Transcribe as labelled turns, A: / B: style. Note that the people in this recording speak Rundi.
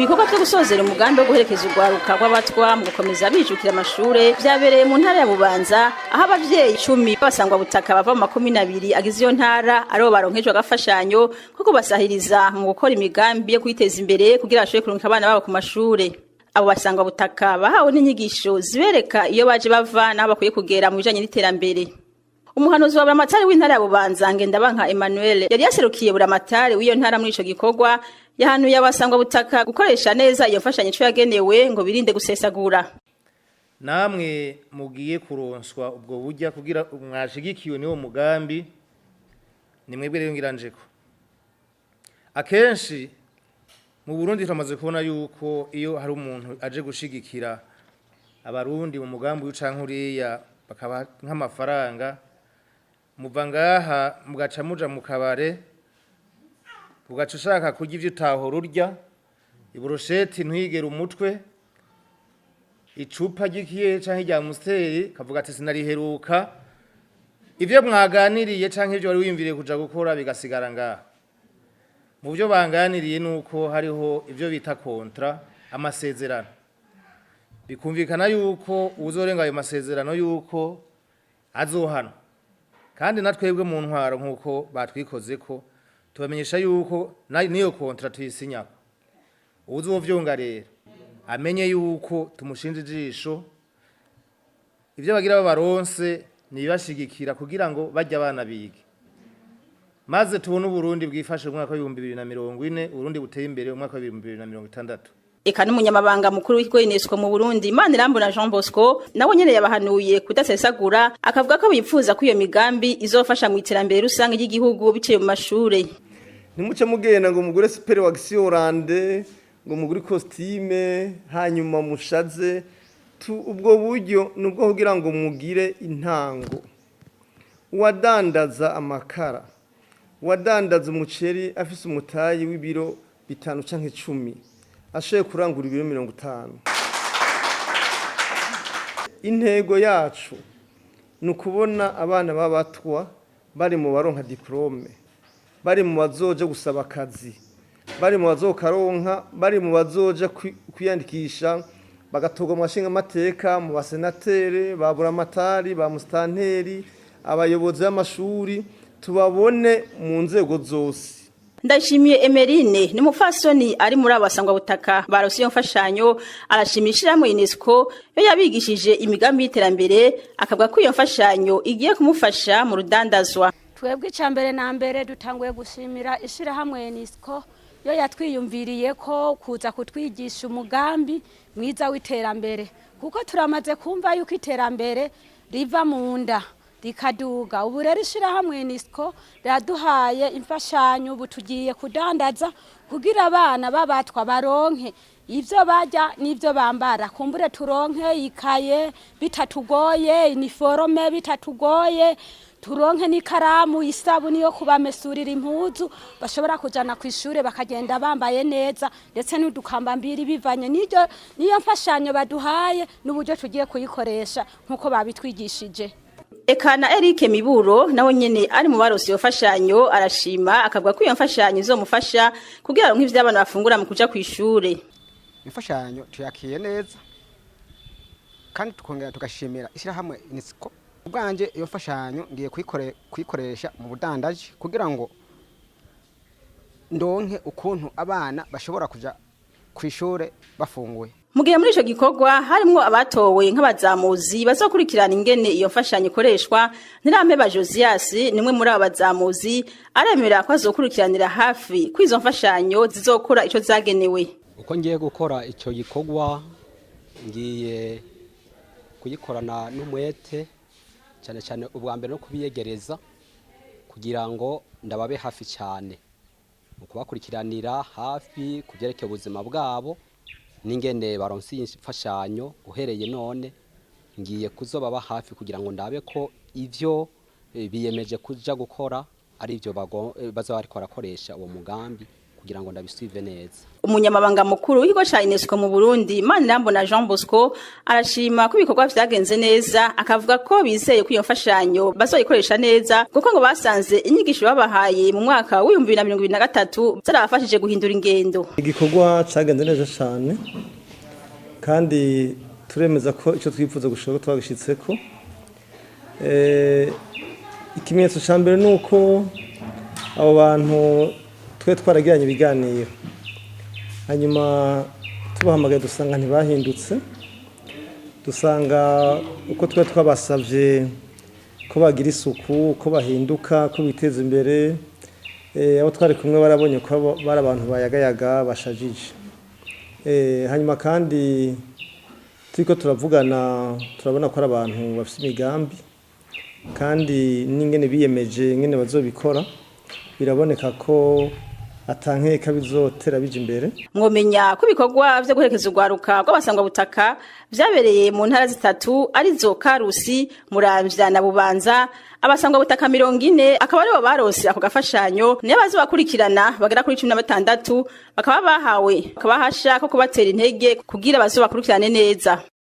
A: Ibikorwa vyo gusozera umugambi wo guherekeza urwaruka rw'abatwa mu gukomeza bijukira amashure vyabereye mu ntara ya Bubanza, aho abavyeyi 10 basangwa butaka bava mu 12 agize iyo ntara aribo baronkejwe agafashanyo ko kubasahiriza mu gukora imigambi yo kwiteza imbere kugira bashobore kurungika abana babo ku mashure. Abo basangwa butaka bahawe n'inyigisho zibereka iyo baje bava n'aho bakwiye kugera mu bijanye n'iterambere. Umuhanuzi wa Buramatari w'intara ya Bubanza, Ngendabanka Emmanuel, yari yaserukiye Buramatari w'iyo ntara muri ico gikorwa, yahanuye abasangwa butaka gukoresha neza iyo mfashanyo ico yagenewe ngo birinde gusesagura.
B: Namwe mugiye kuronswa ubwo burya kugira mwashigikiwe niwo mugambi, ni mwebwe rero ngiranjeko. Akenshi mu Burundi turamaze kubona yuko iyo hari umuntu aje gushigikira abarundi mu mugambi w'icanke uriya, bakaba nk'amafaranga, muva ngaha mugaca muja mu kabare, ugaca ushaka kurya ivyo utahora urya, iburusheti ntwigere umutwe, icupa ry'ikiye canke rya Amstel, kavuga ati sinariheruka. Ivyo mwaganiriye canke ivyo wari wiyumviriye kuja gukora bigasigara ngaha. Mu byo banganiriye nuko hariho ivyo bita contrat, amasezerano, bikumvikana yuko uzorenga ayo masezerano yuko azohanwa. Kandi na twebwe mu ntwaro, nk'uko batwikoze ko tubamenyesha yuko niyo contrat tuyisinyako. Uwuzovyonga rero amenye yuko tumushinja ijisho. Ivyo bagira babaronse nibashigikira kugira ngo bajye abana bige, maze tubone Uburundi bwifashe mu mwaka wa 2040, Uburundi buteye imbere mu mwaka wa 2060.
A: Eka n'umunyamabanga mukuru w'ikigo UNESCO mu Burundi, Manirambona Jean Bosco, nawe nyene yabahanuye kudasesagura, akavuga ko bipfuza ko iyo migambi izofasha mu iterambere rusange ry'igihugu biciye mu mashure.
C: Ntimuce mugenda ngo mugure super wax orande, ngo mugure costume, hanyuma mushaze. Ubwo buryo nubwo kugira ngo mugire intango. Uwadandaza amakara, uwadandaza umuceri afise umutayi w'ibiro 5 canke 10, ashoboye kurangura ibiro 50. Intego yacu ni ukubona abana b'abatwa bari mu baronka diplôme, bari mu bazoja gusaba akazi, bari mu bazokaronka, bari mu bazoja kwiyandikisha bagatorwa mu bashingamateka, mu basenatere, ba buramatari, ba musitanteri, abayobozi b'amashuri, tubabone mu nzego zose.
A: Ndashimiye Emerine ni umupfasoni ari muri abo basangwa butaka barose iyo mfashanyo, arashima ishirahamwe UNESCO yo yabigishije imigambi y'iterambere, akavuga ko iyo mfashanyo igiye kumufasha mu rudandazwa.
D: Twebwe icya mbere na mbere dutanguye gushimira ishyirahamwe UNESCO yo yatwiyumviriye ko kuza kutwigisha umugambi mwiza w'iterambere, kuko turamaze kumva yuko iterambere riva mu nda rikaduga. Ubu rero ishyirahamwe UNESCO riraduhaye imfashanyo, ubu tugiye kudandaza kugira abana b'abatwa baronke ibyo barya n'ibyo bambara, kumbure turonke ikaye bitatugoye, uniforme bitatugoye, turonke n'ikaramu, isabuni yo kubamesurira impuzu bashobora kujana ku ishure bakagenda bambaye neza, ndetse n'udukambambiri, bivanye n'iryo niyo mfashanyo baduhaye n'uburyo tugiye kuyikoresha nk'uko babitwigishije.
A: Eka na Eric Miburo nawe nyene ari mu barose iyo mfashanyo arashima, akavuga ko iyo mfashanyo izomufasha kugira ngo ivyo abana bafungura mu kuja kw'ishure.
E: Imfashanyo tuyakiye neza kandi tukongera tugashimira ishyirahamwe UNESCO. Ubwanje iyo mfashanyo ngiye kuyikoresha mu budandaji kugira ngo ndonke ukuntu abana bashobora kuja ku ishure bafunguye.
A: Mu gihe muri ico gikorwa harimwo abatowe nk'abazamuzi bazokurikirana ingene iyo mfashanyo ikoreshwa, Ntirampeba Josias nimwe muri abo bazamuzi, aremera ko azokurikiranira hafi ko izo mfashanyo zizokora ico zagenewe.
F: Uko ngiye gukora icyo gikorwa, ngiye kuyikorana n'umwete cyane cyane, ubwa mbere no kubiyegereza kugira ngo ndababe hafi cyane mu kubakurikiranira hafi ku byerekeye ubuzima bwabo n'ingene baronse iyi mfashanyo. Uhereye none ngiye kuzobaba hafi kugira ngo ndabe ko ivyo biyemeje kuja gukora ari byo bazoba bariko barakoresha uwo mugambi Kugira ngo ndabisuive neza.
A: Umunyamabanga mukuru w'ikigo ca UNESCO mu Burundi, Manirambona Jean Bosco, arashima ko ibikorwa vyagenze neza, akavuga ko bizeye ko iyo mfashanyo bazoyikoresha neza, kuko ngo basanze inyigisho babahaye mu mwaka w'2023 zarabafashije guhindura ingendo.
C: Igikorwa cyagenze neza cyane, kandi turemeza ko icyo twifuza gushobora twagishitseko. Ikimenyetso cya mbere ni uko abo bantu twe twaragiranye ibiganiro, hanyuma tubahamagaye dusanga ntibahindutse, dusanga uko twe twabasabye ko bagira isuku, ko bahinduka, ko biteza imbere. Abo twari kumwe barabonye ko bari abantu bayagayaga, bashajije. Hanyuma kandi turiko turavugana, turabona ko ari abantu bafite imigambi, kandi n'ingene biyemeje, ingene bazobikora, biraboneka ko atankeka bizotera bija imbere.
A: Mwomenya ko ibikorwa vyo guherekeza urwaruka rw'abasangwa butaka vyabereye mu ntara zitatu, arizo Karusi, Muramvya na Bubanza. Abasangwa butaka 40 akaba aribo baronse ako gafashanyo, niyo bazobakurikirana bagera kuri 16 bakaba bahawe akabahasha ko kubatera intege kugira bazobakurikirane neza.